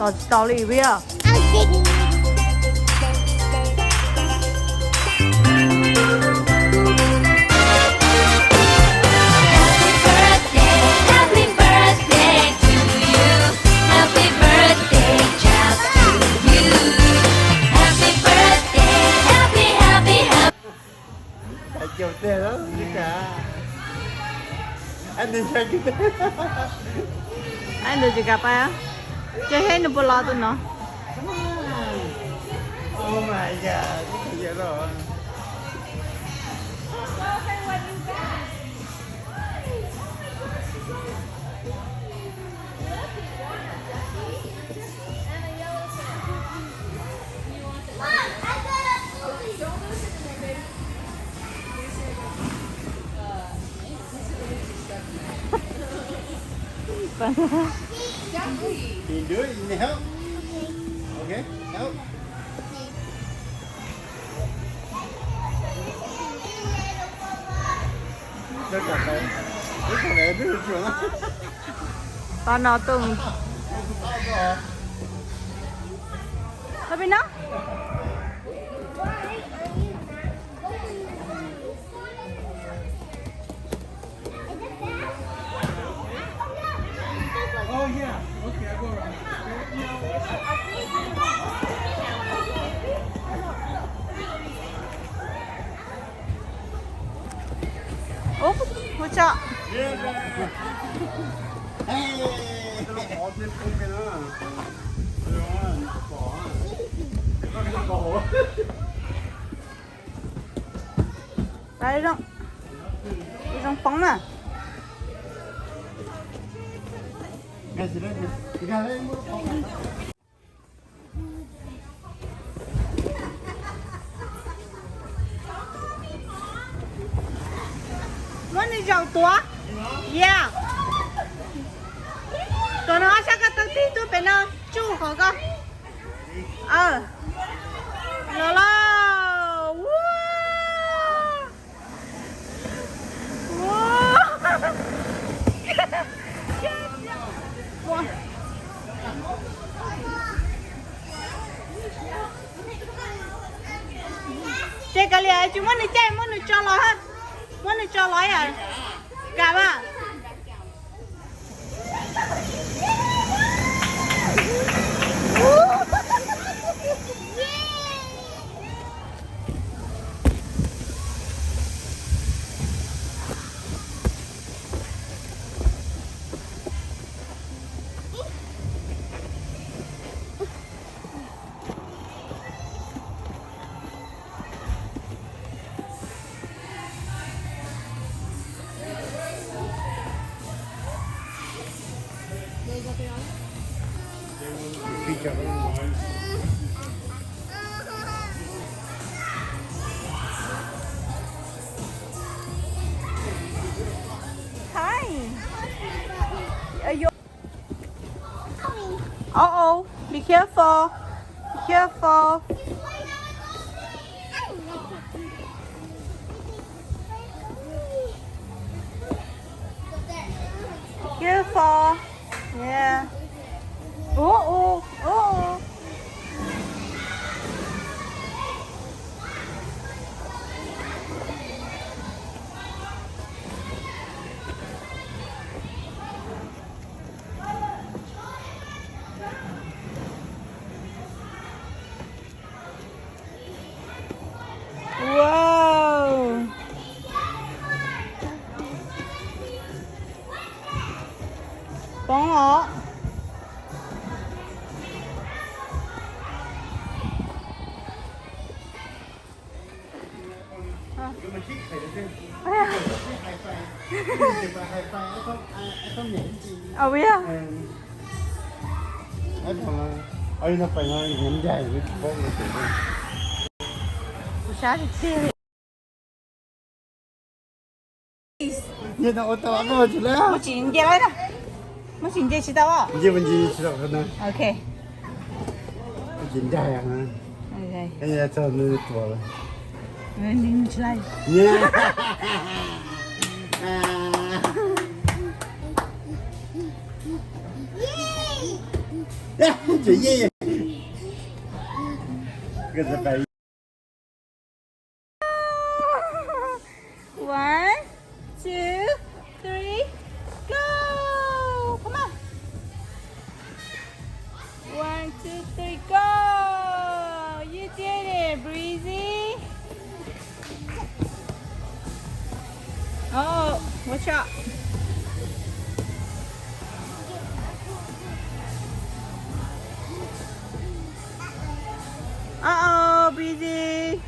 Tos tsis tau li vim yog. Ai, nws tsis kam pab, ces hej nws puas los tus no. Can you do it? You need help? Okay, help. Tao no tus. Tao pib no. Ub, ua tso. Zoo, zoo poob na. Muab nws zaum tuav. Yeah. Tuav no ob sab ko taw tig tuaj pem no, tsuj hauv ko. Los lauj. Ces kav liam tsis muab nws caij, muab nws tso los, muab nws tso los yom. Kam mas. Hi. Are you? Uh-oh, be careful. Be careful. Careful. Yeah. Uh-oh, uh-oh. Wow. Poob os. Ua, kuv sab tiag tiag li. Muab tsis nce lawm na. Muab tsis nce tsis tau os. Ok. Tsis yeej. One, two, three, go! Come on. One, two, three, go! You did it, Breezy. Oh, watch out. Uh-oh, Breezy.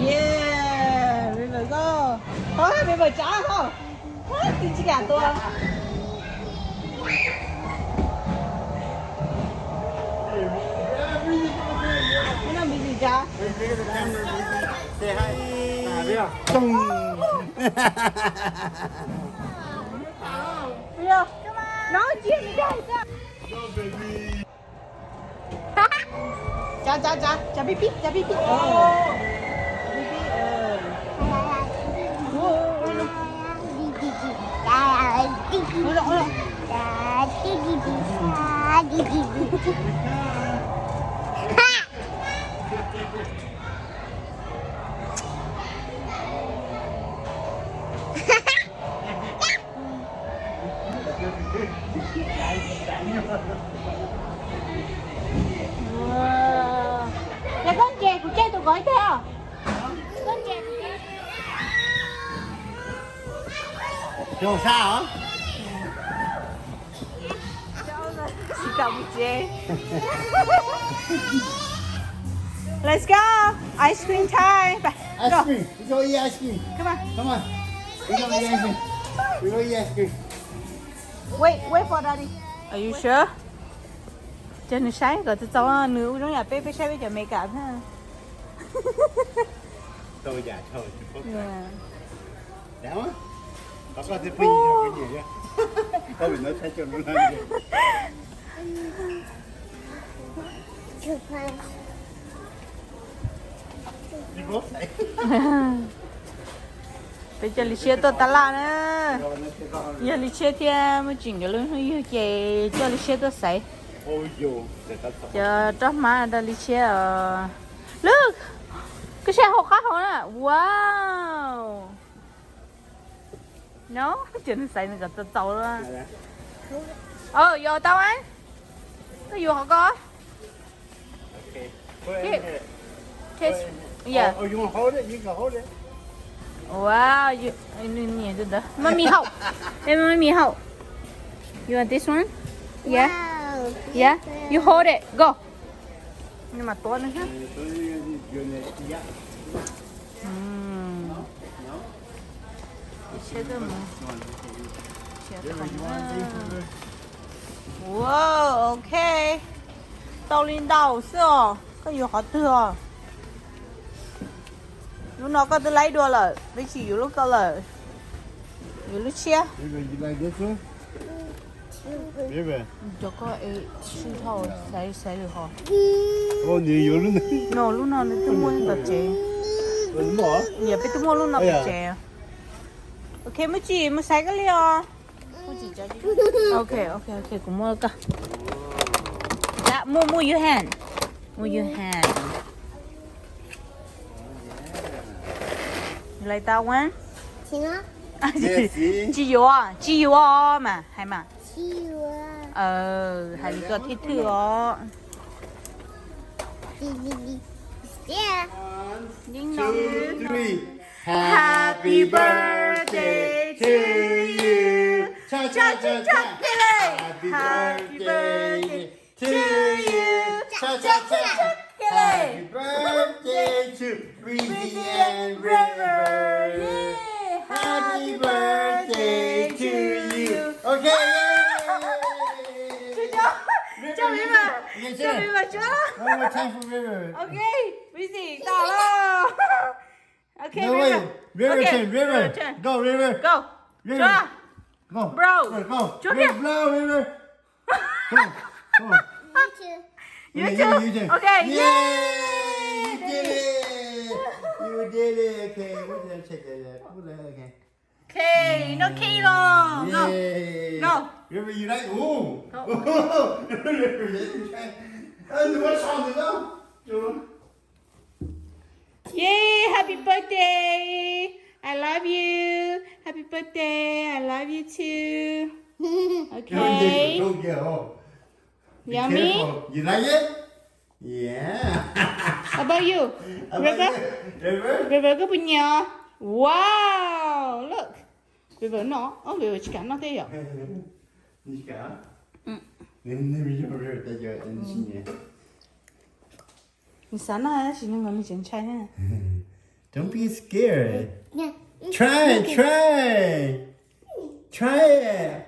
Yeah, River go. Ôi, River tsav ho. Ua, twb tsis kam tua. Ua no Breezy tsav. Say hi. Ua, no, cia li dai. Tsav, tsav, tsav, tsav pib pib, tsav pib pib. Ua, ua, ua. Ces koj ntses kuv caij tus kov ib teg os. Koj ntses kuv caij. Zoo sab os. Tsis kam mus tsev. Let's go. Ice cream time. Ice cream. We go eat ice cream. Come on. Come on. We go eat ice cream. We go eat ice cream. Wait, wait for daddy. Are you sure? Cov nws saib kom txaus txaus, nws ua zoo yam peb, peb saib peb cov Meskas thiab. Peb coj Lis Tshiab tuaj tab laj na. Yog Lis Tshiab thiab Muaj Tsim nkawd lub hnub yug ces coj Lis Tshiab tuaj xaiv. Cov roj hmab rau Lis Tshiab os. Look, koj saib hauv qab hauv na. Wow. No, cov nws xaiv nws kom txaus txaus. Oh, yuav tau a. Koj yuav qhov ko. Wow, you, mommy help. Hey, mommy help. You want this one? Yeah. Yeah. You hold it. Go. Nws mas tuav nws xwb. Wow, ok. Tau li ntau xwb os. Koj yuav qhov twg os? Lub no koj twb laib dua lawm, peb tsis yuav lub koj lawm. Yuav lub tshiab. Cov koj sw dhau, xaiv, xaiv lwm hov. No, lub no nws twb muaj tom tsev. Yog peb twb muaj lub no tom tsev. Ok, Muaj Tsim mus xaiv koj li os. Ok, ok, ok, kuv muab koj. Move, move your hand. Move your hand. You like that one? Tsis yuav, tsis yuav mas hais mas. Hais li ko thiaj thwj os. Happy birthday to you. Cha, cha, cha, cha. Happy birthday to you. Cha, cha, cha. Happy birthday to Breezy and River. Happy birthday to you. Ok, yay. Cho River, cho River, cho. One more time for River. Ok, Breezy, tau lawm. Okay, no, River. Wait, River, okay, turn, River. River, turn. Go, River. Go. River. Go. Bro. Go. Go. River, blow, River. Go. Go. You okay, you too. You too. Okay. Yay! Yay! You did it. You did it. Okay, put the, check it out. Put it, okay. Okay, no, okay, no. No. Yay. No. River, you like? Ooh. Go. River, you try. Ơ, what's wrong with them? Yay, happy birthday. I love you. Happy birthday. I love you too. Okay. Yummy. You like it? Yeah. How about you? River? River, koj puas nyiam? Wow, look. River noj, oh, River tsis kam noj tej yom. Nws xav noj tab sis nws tseem ntshai na. Don't be scared. Try it, try it. Try it.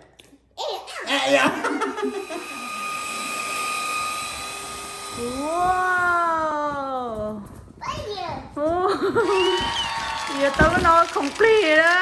Wow. Yuav tau lub no khoom plig na.